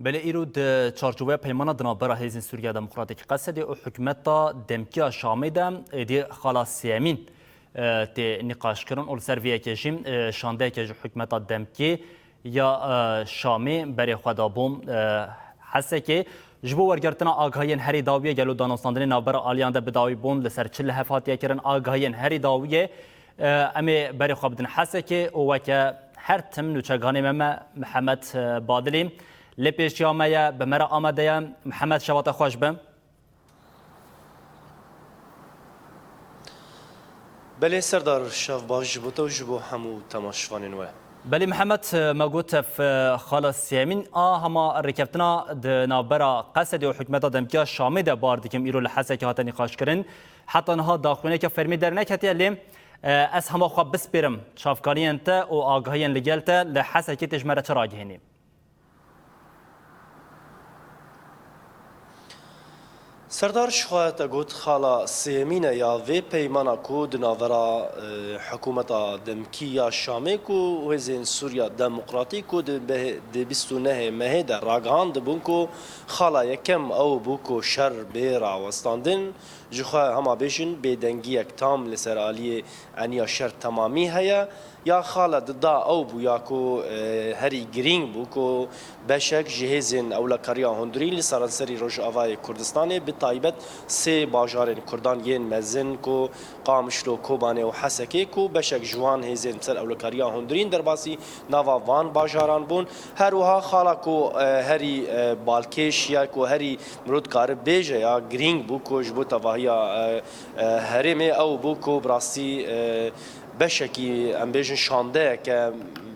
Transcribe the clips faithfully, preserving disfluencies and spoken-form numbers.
Belê îro di çarçoveya peymana di navbera Hêzên Sûriya Demokratîk Qesedê û hikûmeta demkî ya Şamê de êdî xala sêyemîn, e, tê nîqaşkirin û li ser vê yekê jî, e, şandeyeke ji hikûmeta demkî ya, e, Şamê berê xwe dabû, e, Hesekê. Ji bo wergirtina agahiyên herî dawiyê gelo danûstandinê navbera aliyan de bi dawî bûn, li ser çi li hev hatiye kirin agahiyên herî dawiyê, e, em ê berê xwe bidin Hesekê û weke her tim nûçeganê me me Mihemed, e, Badilî lê pêşiya me ye, bi me re amade ye. Mihemed, şeva te xweş be. Belê Serdar, şev baş ji bo te û ji bo hemû temaşevanên we. Belê Mihemed, me got ev, e, xala sêyemîn a hema rêkeftina di navbera Qesedê û hikûmeta demkî ya Şamê de bar dikim îro li Hesekê hate nîqaşkirin. Heta niha daxuyaniyeke fermî derneketiye lê, e, ez hema xwe bispêrim çavkaniyên te û agahiyên li gel te li Hesekê tê ji me re çi ragihînî? Serdar, ji xwe te got xala sêyemîn e ya vê peymana ku di navbera, e, hikûmeta demkî ya Şamê ku hêzên Sûriya Demokratîk ku di beh-, di bîst û nehê mehê de ragihandibûn ku xala yekem ew bû ku şer bê rawestandin. Ji xwe hema bêjin bêdengiyek tam li ser aliyê eniya şer temamî heye. Ya xala di da ew bû ya ku, e, herî girîng bû ku beşek ji hêzên ewlekariya hundirî li seranserî Rojavayê Kurdistanê, bi taybet sê bajarên Kurdan yên mezin ku Qamişlo, Kobanê û Hesekê ku beşek ji wan hêzên ser ewlekariya hundirîn derbasî nava van bajaran bûn. Her wiha xala ku, e, herî, e, balkêş ya ku herî mirov dikare bêje ya girîng bû ku ji bo tevahiya, e, e, herêmê ew bû ku bi rastî, e, beşekî, em bêjin, şandeyeke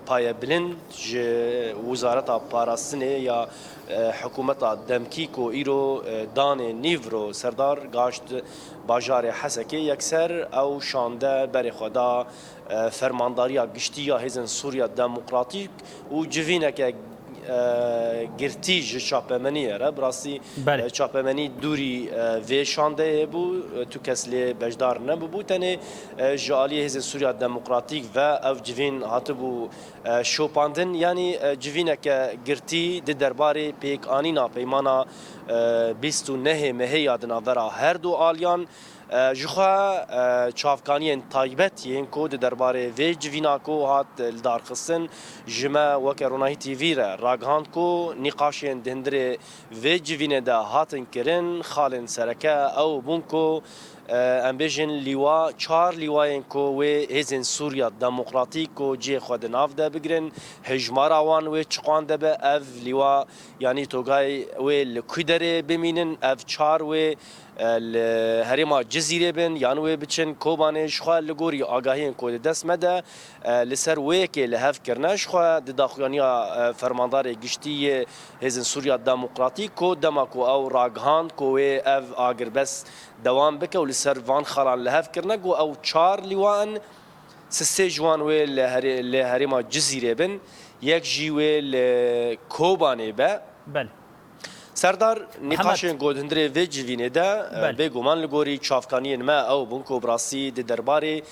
payebilind ji Wizareta Parastinê ya, e, hikûmeta demkî ku îro, e, danê nîvro Serdar gaşt bajarê Hesekê yekser ew şande berê xwe da, e, fermandariya giştî ya Hêzên Sûriya Demokratîk û civîneke, e, girtî ji çapemeniyê re. Bi rastî, Belê. e, çapemenî dûrî, e, vê şandeyê bû, e, tu kes lê beşdar nebûbû. Tenê, e, ji aliyê Hêzên Sûriya Demokratîk ve ev civîn hatibû, e, şopandin. Yanî, e, civîneke girtî di derbarê pêkanîna peymana, e, bîst û nehê mehê ya di navbera her du aliyan, e, ji xwe, e, çavkaniyên taybet yên ku di derbarê vê civîna ku hat lidarxistin ji me weke Ronahî T V re ragihand ku nîqaşên di hundirê vê civînê de hatin kirin, xalên sereke ew bûn ku, e, em bêjin lîwa, çar lîwayên ku wê hêzên Sûriya Demokratîk ku cihê xwe di nav de bigirin, hejmara wan wê çiqan de be, ev lîwa, yanî togay wê li ku derê bimînin, ev çar wê, e, li herêma Cizîrê bin, yan wê biçin Kobanê. Ji xwe li gorî agahiyên ku di dest me de, e, li ser wê yekê li hev kirine. Ji xwe di daxuyaniya, e, fermandarê giştî yê Hêzên Sûriya Demokratîk ku dema ku ew ragihand ku wê ev agirbest dewam bike û li ser van xalan li hev kirine ku ew çar lîwa in, sisê ji wan wê li herê-, li herêma Cizîrê bin, yek jî wê li Kobanê be. Belê. Serdar, Mihemed. Nîqaşên ku di hundirê vê civînê de, e, Belê. bêguman li gorî çavkaniyên me ew bûn ku bi rastî di derbarê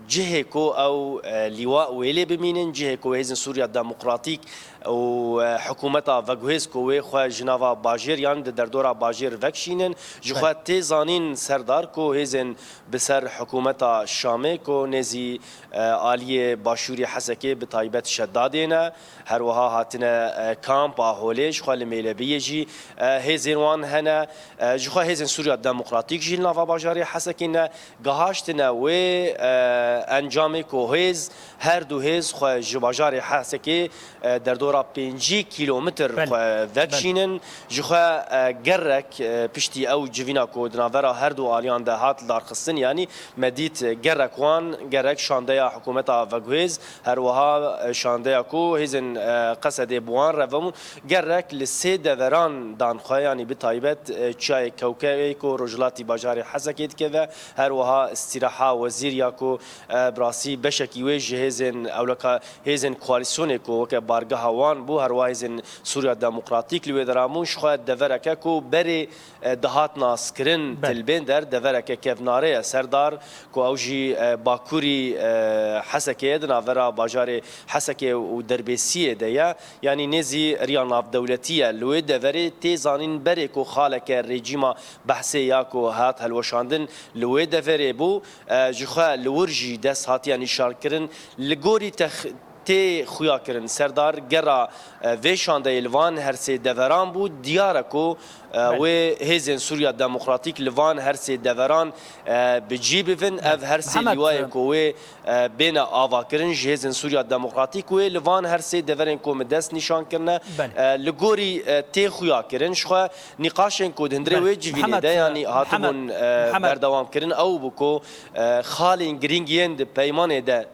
cihê ku ew, e, lîwa wê lê bimînin, cihê ku Hêzên Sûriya Demokratîk û, e, hikûmeta veguhêz ku wê xwe ji nava bajêr yan di derdora bajêr vekişînin, ji xwe Belê. tê zanîn Serdar ku hêzên bi ser hikûmeta Şamê ku nêzî, e, aliyê başûrê Hesekê bi taybet Şedadê ne, her wiha hatine, e, kampa Holê ji xwe li Mêlebiyê jî, e, hêzên wan hene. E, ji xwe hêzên Sûriya Demokratîk jî li nava bajarê Hesekê ne. Gihaştine wê, e, encamê ku hêz, her du hêz xwe ji bajarê Hesekê, e, derdora pêncî kîlometr Belê. xwe Belê. vekişînin. Ji xwe, e, gerek, e, piştî ew civîna ku di navbera her du aliyan de hat lidarxistin, yanî me dît, e, gerek wan, gerek şandeya hikûmeta veguhêz, her wiha, e, şandeya ku hêzên, e, Qesedê bi wan re vebûn, gerek li sê deveran dan xwe, yanî bi taybet, e, çiyayê Kewkewê ku rojhilatî bajarê Hesekê dikeve, her wiha îstîraha wezîr ya ku E, bi rastî beşekî wê ji hêzên ewleka, hêzên koalîsyonê ku weke bargeha wan bû, herwa hêzên Sûriya Demokratîk li wê deran bûn, ji xwe devereke ku berê, e, dihat naskirin, Belê. Tilbên der, devereke kevnare ye. Serdar ku ew jî, e, bakurî, e, Hesekê ye, di navbera bajarê Hesekê û Derbêsiyê de ye. Yanî nêzî riya navdewletî ye. Li wê deverê tê zanîn berê ku xaleke rejîma Behsê ya ku hat helweşandin li wê deverê bû, e, ji xwe li wir jî dest hatiye nîşankirin. Li gorî tex-, tê xuya kirin. Serdar gera, e, vê şandeyê li van her sê deveran bû. Diyar e ku, e, Belê. Wê hêzên Sûriya Demokratîk li van her sê deveran, e, bi cî bibin. Belê. Ev her sê Mihemed, lîwayê e, ku wê, e, bêne avakirin ji hêzên Sûriya Demokratîk wê li van her sê deverên ku min dest nîşan kirine, Belê. E, li gorî, e, tê xuya kirin. Ji xwe nîqaşên ku di hundirê Belê. Wê civînê Mihemed, de, e, yanî hatibûn, Mihemed, e, Mihemed. Berdewam kirin, ew bû ku, e, xalên girîng yên di peymanê de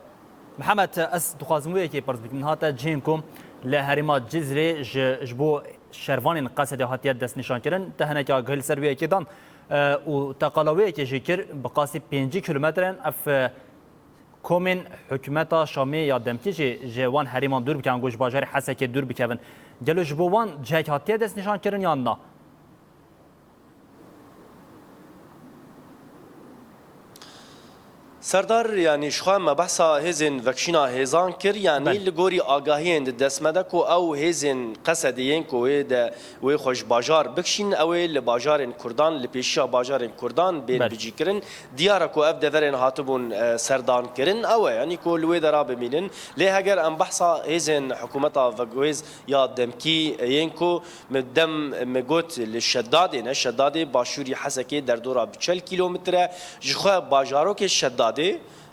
Mihemed, ez dixwazim wê yekê pirs bikim. Niha te cihên ku li herêma Cizrê ji, ji bo şervanên Qesedê hatiye destnîşankirin, te hinekî agahî li ser wê yekê dan, e, û te qala wê yekê jî kir, bi qasî pêncî kilometre in ev, e, komên hikûmeta Şamê ya demkî jî ji wan herêman dûr bikin, ango ji bajarê Hesekê dûr bikevin. Gelo ji bo wan cihek hatiye destnîşankirin yan na? Serdar, yanî ji xwe me behsa hêzên vekişîna hêzan kir, yanî Belê. Li gorî agahiyên di dest me de ku ew hêzên Qesedê yên ku wê de, wê xwe ji bajar bikişînin, ew ê li bajarên Kurdan, li pêşiya bajarên Kurdan bên Belê. Bicîkirin. Diyar e ku ev deverên hatibûn, e, serdan kirin, ew e, yanî ku li wê dera bimînin. Lê heger em behsa hêzên hikûmeta veguhêz ya demkî yên ku Min dem, min got li Şedadê ne, Şedadê başûrî Hesekê derdora bi çel kîlometre. Ji xwe bajarokê Şedadê,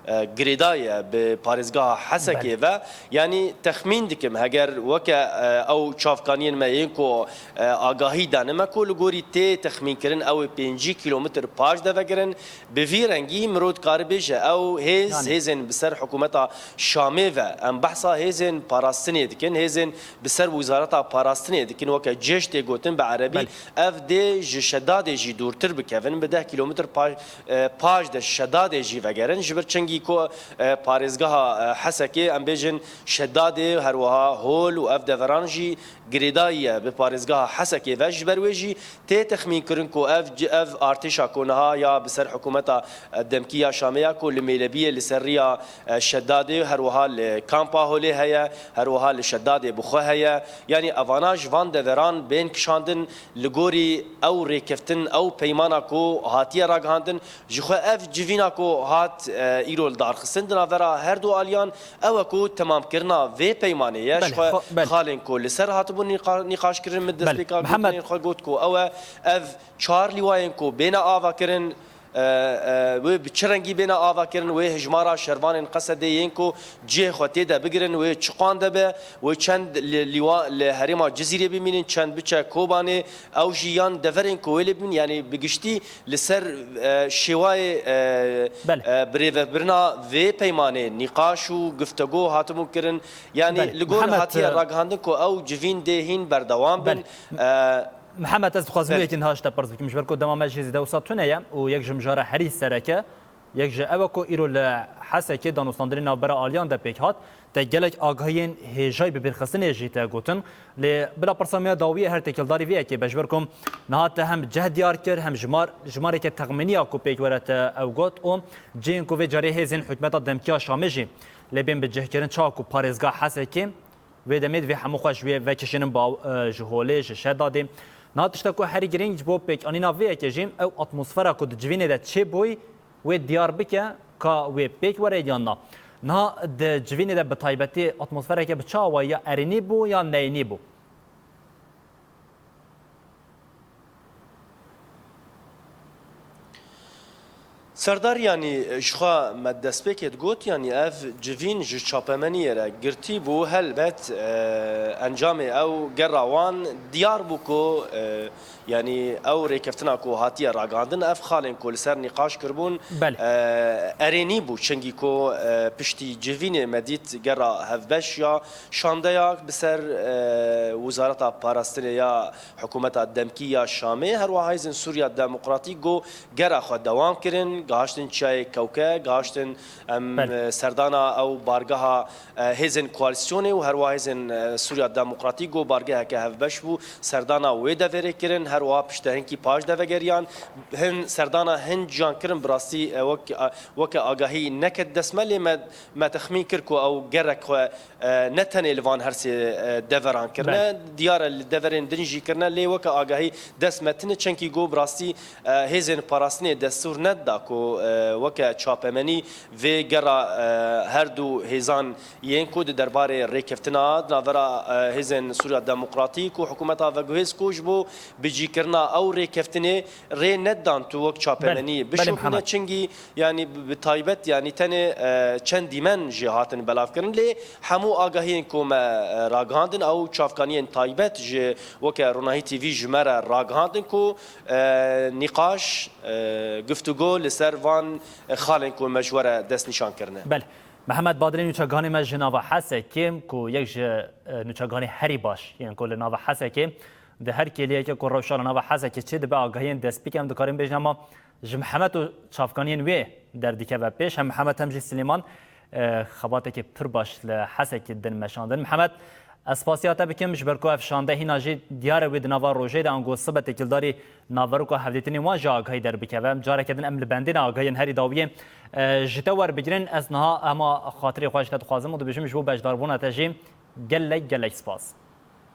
e, girêdayî ye bi parêzgeha Hesekê Belê. Ve. Yanî texmîn dikim, heger weke, e, ew çavkaniyên me yên ku, e, agahî dane me ku li gorî tê texmînkirin ew ê pêncî kîlometr paş de vegerin. Bi vî rengî mirov dikare bêje ew hêz, Yanî. Hêzên bi ser hikûmeta Şamê ve. Em behsa hêzên parastinê dikin, hêzên bi ser wizareta parastinê dikin, weke cêş tê gotin bi erebî. Belê. Ev dê ji Şedadê jî dûrtir bikevin, bi deh kîlometr pa-, e, paş de Şedadê jî vegerin. Ji ber çengî ku, e, parêzgeha, e, Hesekê, em bêjin Şedadê, her wiha Hol û ev deveran jî girêdayî ye bi parêzgeha Hesekê ve. Ji ber wê jî tê texmînkirin ku ev, ev artêşa ku niha ya bi ser hikûmeta, e, demkî ya Şamê ya ku li Mêlebiyê li ser riya, e, Şedadê, her wiha li kampa Holê heye, her wiha li Şedadê bi xwe heye. Yanî evana ji van deveran bên kişandin, li gorî ew rêkeftin, ew peymana ku hatiye ragihandin, ji xwe ev civîna ku hat, e, îro li darxistin di navbera her du aliyan, ew e ku temamkirina vê peymanê ye. Belê, Ji xwe xo-, belê. Xalên ku li ser hatibûn nîqa-, nîqaşkirin, min Belê. Destpêka Mihemed gotinên xwe got ku ew e, ev çar lîwayên ku bêne avakirin, e, e, wê bi çi rengî bêne avakirin, wê hijmara şervanên Qesedê yên ku cihê xwe tê de bigirin, wê çi qan de be, wê çend li, lîwa li herêma Cizîrê bimînin, çend biçe Kobanê, ew jî yan deverên ku wê lê bimînin, yanî bi giştî li ser, e, şêwayê, e, Belê. E, birêvebirina vê peymanê nîqaş û guftego hatibûn kirin. Yanî Belê. Li gor Mihemed, hatiye e, ragihandin ku ew civîn dê hîn berdewam bin. Belê. E, Mihemed, ez dixwazim Belê. Yekî niha ji te pirs bikim, ji ber ku dema me jî zêde wisa tune ye û yek ji mijara herî sereke, yek ji ew e ku îro li Hesekê danûstandinê navbera aliyan de pêk hat, te gelek agahiyên hêjayî bi bîrxistinê jî te gotin. Lê bila pirsa me ya dawiyê her têkildarî vê yekê be, ji ber ku niha te hem ceh diyar kir, hem jimar, jimareke texmînî ya ku pêk were te ew got û cihên ku vê carê hêzên hikûmeta demkî ya Şamê jî lê bên bi cihkirin, çawa ku parêzgeha Hesekê vê demê divê hemû xwe ji wê vekişînin, ba, e, ji Holê, ji Şedadê. Niha tişta ku herî girîng ji bo pêkanîna vê yekê jî ew atmosfera ku di civînê de çêbûyî, wê diyar bike ka wê pêk were yan na. Niha di civînê de bi taybetî atmosfereke bi çi awayî ya erênî bû ya neyînî bû? Serdar, yanî ji xwe me destpêkê digot, yanî ev civîn ji çapemeniyê re girtî bû, helbet, e, encamê ew gera wan diyar bû ku, e, Yanî ew rêkeftina ku hatiye ragihandin, ev xalên ku li ser nîqaş kiribûn, Belê. e, erênî bû. Çingî ku, e, piştî civînê me dît gera hevbeş ya şandeya bi ser, e, Wizareta Parastinê ya Hikûmeta Demkî ya Şamê, her wiha Hêzên Sûriya Demokratîk ku gera xwe dewam kirin, Gahiştin Çiyayê Kewke, gahiştin em, Belê. e, serdana ew bargeha, e, hêzên koalîsyonê û herwa hêzên, e, Sûriya Demokratîk ku bargeheke hevbeş bû, serdana wê devêrê kirin, herwa piştehingkî paş devegeriyan. Hin serdana hin ciyan kirin, bi rastî, e, wek, e, weke agahî neket dest me, lê me, me texmîn kir ku ew gerek xwe, e, ne tenê li van her sê, e, deveran kirine, Belê. diyar e li deverên din jî kirine, lê weke agahî dest me tine, çenkî ku bi rastî, e, hêzên parastinê destûr nedida ku, e, weke çapemenî vê gera, e, her du hêzan yên ku di derbarê rêkeftina di navbera, e, hêzên Sûriya Demokratîk û hikûmeta veguhêz ku ji bo bicîkirina ew rêkeftinê rê nedan tu wek çapemenî Belê, belê bişopîne, Mihemed. çingî, yanî bi, bi taybet, yanî tenê, e, çend dîmen jî hatin belavkirin, lê hemû agahiyên ku me, e, ragihandin, ew çavkaniyên taybet ji weke Ronahî T V ji me re ragihandin ku, e, nîqaş, e, guftûgo li ser van, e, xalên ku me ji we re destnîşan kirine. Belê. Mihemed Badilê, nûçeganê me ji nava Hesekê, ku yek ji, e, nûçeganê herî baş yên ku li nava Hesekê, di her kêliyeke ku rewşa li nava Hesekê çê dibe, agahiyên destpêk em dikarin bêjin, hema ji Mihemed û çavkaniyên wê derdikeve pêş. Hem Mihemed hem jî Silêman, e, xebatekê pir baş li Hesekê din meşandin. Mihemed, ez spasiya te bikim, ji ber ku ev şande hîna jî diyar e wê di nava rojê de ango sibe têkildarî navberoka hevdîtinê wan jî agahî derbikeve. Careke din em li bendê ne agahiyên herî dawiyê, e, ji te werbigirin. Ez niha hema xatirê xwe ji te dixwazim û dibêjim ji bo beşdarbûna te jî gelek, gelek spas.